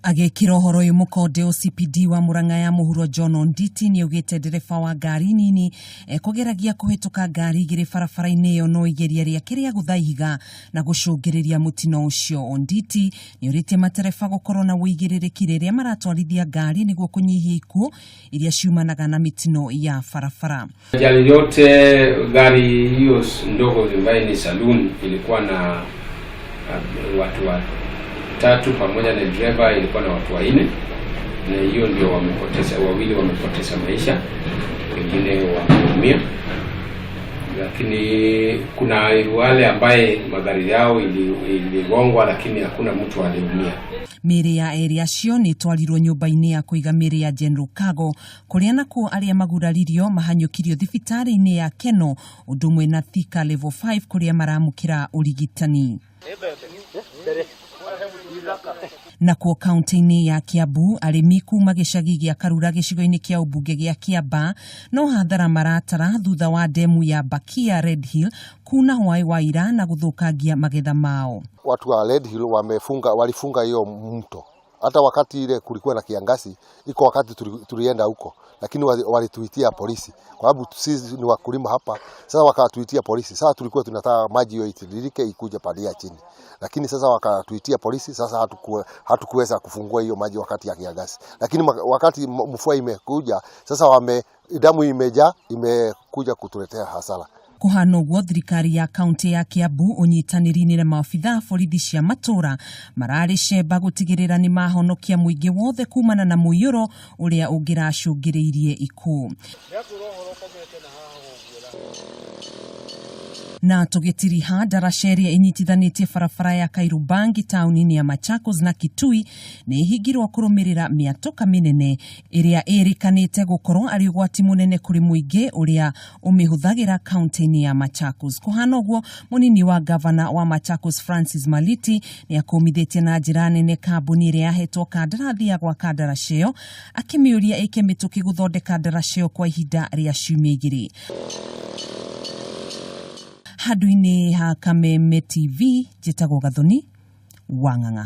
Agĩkĩra ũhoro ũyũ mũkonde, OCPD wa Murang'a ya mũhuro John Onditi nĩaugĩte ndereba wa ngari nini ekũgeragia kũhĩtũka ngari igĩrĩ barabara-inĩ ĩyo no igeria rĩake rĩa gũtha ihiga na gũcũngĩrĩria mũtino ũcio. Onditi nĩorĩtie matereba gũkorwo na ũigĩrĩrĩki rĩrĩa maratwarithia ngari nĩguo kũnyihia ikuũ iria ciumanaga na mĩtino ya barabara. Ajali yote, gari hiyo ndogo ambayo ni saloon ilikuwa na watu watatu pamoja na driver, ilikuwa na watu wanne, na hiyo ndio wamepoteza, wawili wamepoteza maisha, wengine wameumia, lakini kuna wale ambaye magari yao iligongwa, lakini hakuna mtu aliumia. Mĩĩrĩ ya erĩ acio nĩ ĩtwarirwo nyũmba-inĩ ya kũiga mĩĩrĩ ya General Cargo, kũrĩa nakuo arĩa maguraririo mahanyũkirio thibitarĩ-inĩ ya Keno ũndũ ũmwe na Thika Level 5 kũrĩa maramũkĩra ũrigitani. Nakuo kaunti-inĩ ya Kiambu, arĩmi kuma gĩcagi gĩa Karura gĩcigo-inĩ kĩa ũmbunge gĩa Kiambaa no hathara maratara thutha wa ndemu ya Bakia Red Hill kuna hwaĩ wa ira na gũthũkangia magetha mao. Watu wa Red Hill wamefunga, walifunga hiyo mto. Hata wakati ile kulikuwa na kiangazi, iko wakati tulienda huko, lakini walituitia polisi kwa sababu sisi ni wakulima hapa. Sasa wakatuitia polisi. Sasa tulikuwa tunataka maji hiyo itiririke ikuje pande ya chini, lakini sasa wakatuitia polisi. Sasa hatukuweza kufungua hiyo maji wakati ya kiangazi, lakini wakati mvua imekuja sasa, damu imejaa, imekuja kutuletea hasara. Kũhana ũguo, thirikari ya kaunti ya Kiambu ũnyitanĩri-inĩ na maabitha a borithi cia matũra mararĩ cemba gũtigĩrĩra nĩ mahonokia mũingĩ wothe kumana na mũiyũro ũrĩa ũngĩracũngĩrĩirie ikuũ. Na tũgĩtiriha, ndaraca ĩrĩa ĩnyitithanĩtie barabara ya Kairubangi taũni-inĩ ya Machakos na Kitui nĩ ĩhingirwo kũrũmĩrĩra mĩatũka mĩnene ĩrĩa ĩrĩkanĩte gũkorwo arĩ ũgwati mũnene kũrĩ mũingĩ ũrĩa ũmĩhũthagĩra kaunti-inĩ ya Machakos. Kũhana ũguo, mũnini wa gavana wa Machakos Francis Maliti nĩ akũmithĩtie na njĩra nene kambuni ĩrĩa yahetwo kandarathi ya gwaka ndaraca ĩyo, akĩmĩũria ĩke mĩtũkĩ gũthondeka ndaraca ĩyo kwa ihinda rĩa ciumia 2. Handũ-inĩ ha Kameme TV, njĩtagwo Gathoni Wang'ang'a.